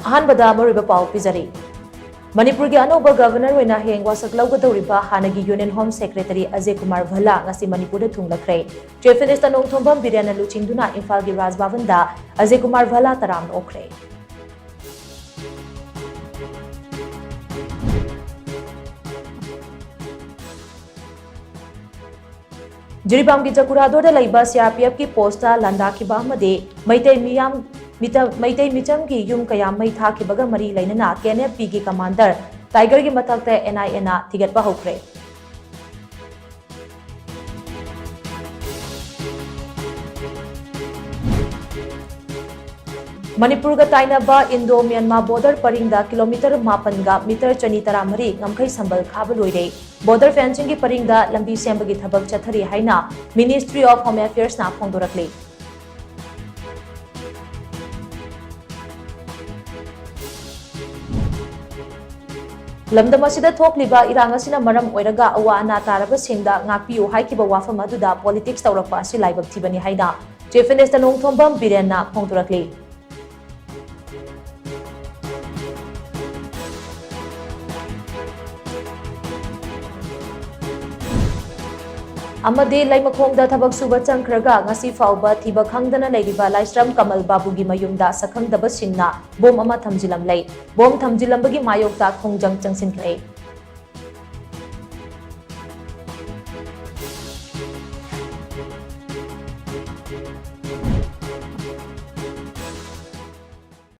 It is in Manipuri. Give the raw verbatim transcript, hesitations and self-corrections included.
ꯑꯍꯥꯟꯕꯗ ꯃꯔꯨꯑꯣꯏꯕ ꯄꯥꯎ ꯄꯤꯖꯔꯤ꯫ ꯃꯅꯤꯄꯨꯔꯒꯤ ꯑꯅꯧꯕ ꯒꯚꯔꯅꯔ ꯑꯣꯏꯅ ꯍꯌꯦꯡ ꯋꯥꯁꯛ ꯂꯧꯒꯗꯧꯔꯤꯕ ꯍꯥꯟꯅꯒꯤ ꯌꯨꯅꯤꯌꯟ ꯍꯣꯝ ꯁꯦꯀ꯭ꯔꯦꯇꯔꯤ ꯑꯖꯦ ꯀꯨꯃꯥꯔ ꯚꯜꯂꯥ ꯉꯁꯤ ꯃꯅꯤꯄꯨꯔꯗ ꯊꯨꯡꯂꯈ꯭ꯔꯦ꯫ ꯆꯤꯐ ꯃꯤꯅꯤꯁꯇꯔ ꯅꯣꯡꯊꯣꯝꯕꯝ ꯕꯤꯔꯦꯟꯅ ꯂꯨꯆꯤꯡꯗꯨꯅ ꯏꯝꯐꯥꯜꯒꯤ ꯔꯥꯖ ꯚꯕꯟꯗ ꯑꯖꯦ ꯀꯨꯃꯥꯔ ꯚꯜꯂꯥ ꯇꯔꯥꯝꯅ ꯑꯣꯛꯈ꯭ꯔꯦ꯫ ꯖꯤꯔꯤꯕꯥꯝꯒꯤ ꯆꯀꯨꯔꯥꯗꯣꯔꯗ ꯂꯩꯕ ꯁꯤ ꯑꯥꯔ ꯄꯤ ꯑꯦꯐꯀꯤ ꯄꯣꯁꯇ ꯂꯥꯟꯗꯥꯈꯤꯕ ꯑꯃꯗꯤ ꯃꯩꯇꯩ ꯃꯤꯌꯥꯝ, ꯃꯤꯇ-, ꯃꯩꯇꯩ ꯃꯤꯆꯝꯒꯤ ꯌꯨꯝ ꯀꯌꯥ ꯃꯩ ꯊꯥꯈꯤꯕꯒ ꯃꯔꯤ ꯂꯩꯅꯅ ꯀꯦ ꯑꯦꯟ ꯑꯦꯐ ꯄꯤꯒꯤ ꯀꯃꯥꯟꯗꯔ ꯇꯥꯏꯒꯔꯒꯤ ꯃꯊꯛꯇ ꯑꯦꯟ ꯑꯥꯏ ꯑꯦꯅ ꯊꯤꯒꯠꯄ ꯍꯧꯈ꯭ꯔꯦ꯫ ꯃꯅꯤꯄꯨꯔꯒ ꯇꯥꯏꯅꯕ ꯏꯟꯗꯣ ꯃ꯭ꯌꯥꯟꯃꯥꯔ ꯕꯣꯔꯗꯔ ꯄꯔꯤꯡꯗ ꯀꯤꯂꯣꯃꯤꯇꯔ ꯃꯥꯄꯟꯒ ꯃꯤꯇꯔ ꯆꯅꯤ ꯇꯔꯥꯃꯔꯤ ꯉꯝꯈꯩ ꯁꯝꯕꯜ ꯈꯥꯕ ꯂꯣꯏꯔꯦ꯫ ꯕꯣꯔꯗꯔ ꯐꯦꯟꯁꯤꯡꯒꯤ ꯄꯔꯤꯡꯗ ꯂꯝꯕꯤ ꯁꯦꯝꯕꯒꯤ ꯊꯕꯛ ꯆꯠꯊꯔꯤ ꯍꯥꯏꯅ ꯃꯤꯅꯤꯁꯇ꯭ꯔꯤ ꯑꯣꯐ ꯍꯣꯝ ꯑꯦꯐꯤꯌꯔꯁꯅ ꯐꯣꯡꯗꯣꯔꯛꯂꯤ꯫ ꯂꯝꯗꯝ ꯑꯁꯤꯗ ꯊꯣꯛꯂꯤꯕ ꯏꯔꯥꯡ ꯑꯁꯤꯅ ꯃꯔꯝ ꯑꯣꯏꯔꯒ ꯑꯋꯥ ꯑꯅꯥ ꯇꯥꯔꯕꯁꯤꯡꯗ ꯉꯥꯛꯄꯤꯌꯨ ꯍꯥꯏꯈꯤꯕ ꯋꯥꯐꯝ ꯑꯗꯨꯗ ꯄꯣꯂꯤꯇꯤꯛꯁ ꯇꯧꯔꯛꯄ ꯑꯁꯤ ꯂꯥꯏꯕꯛ ꯊꯤꯕꯅꯤ ꯍꯥꯏꯅ ꯆꯤꯐ ꯃꯤꯅꯤꯁꯇꯔ ꯅꯣꯡꯊꯣꯝꯕꯝ ꯕꯤꯔꯦꯟꯅ ꯐꯣꯡꯗꯣꯔꯛꯂꯤ꯫ ꯑꯃꯗꯤ ꯂꯩꯃꯈꯣꯡꯗ ꯊꯕꯛ ꯁꯨꯕ ꯆꯪꯈ꯭ꯔꯒ ꯉꯁꯤ ꯐꯥꯎꯕ ꯊꯤꯕ ꯈꯪꯗꯅ ꯂꯩꯔꯤꯕ ꯂꯥꯏꯁ꯭ꯔꯝ ꯀꯃꯜ ꯕꯥꯕꯨꯒꯤ ꯃꯌꯨꯝꯗ ꯁꯛꯈꯪꯗꯕꯁꯤꯡꯅ ꯕꯣꯝ ꯑꯃ ꯊꯝꯖꯤꯜꯂꯝꯂꯦ꯫ ꯕꯣꯝ ꯊꯝꯖꯤꯜꯂꯝꯕꯒꯤ ꯃꯥꯌꯣꯛꯇ ꯈꯣꯡꯖꯪ ꯆꯪꯁꯤꯟꯈ꯭ꯔꯦ꯫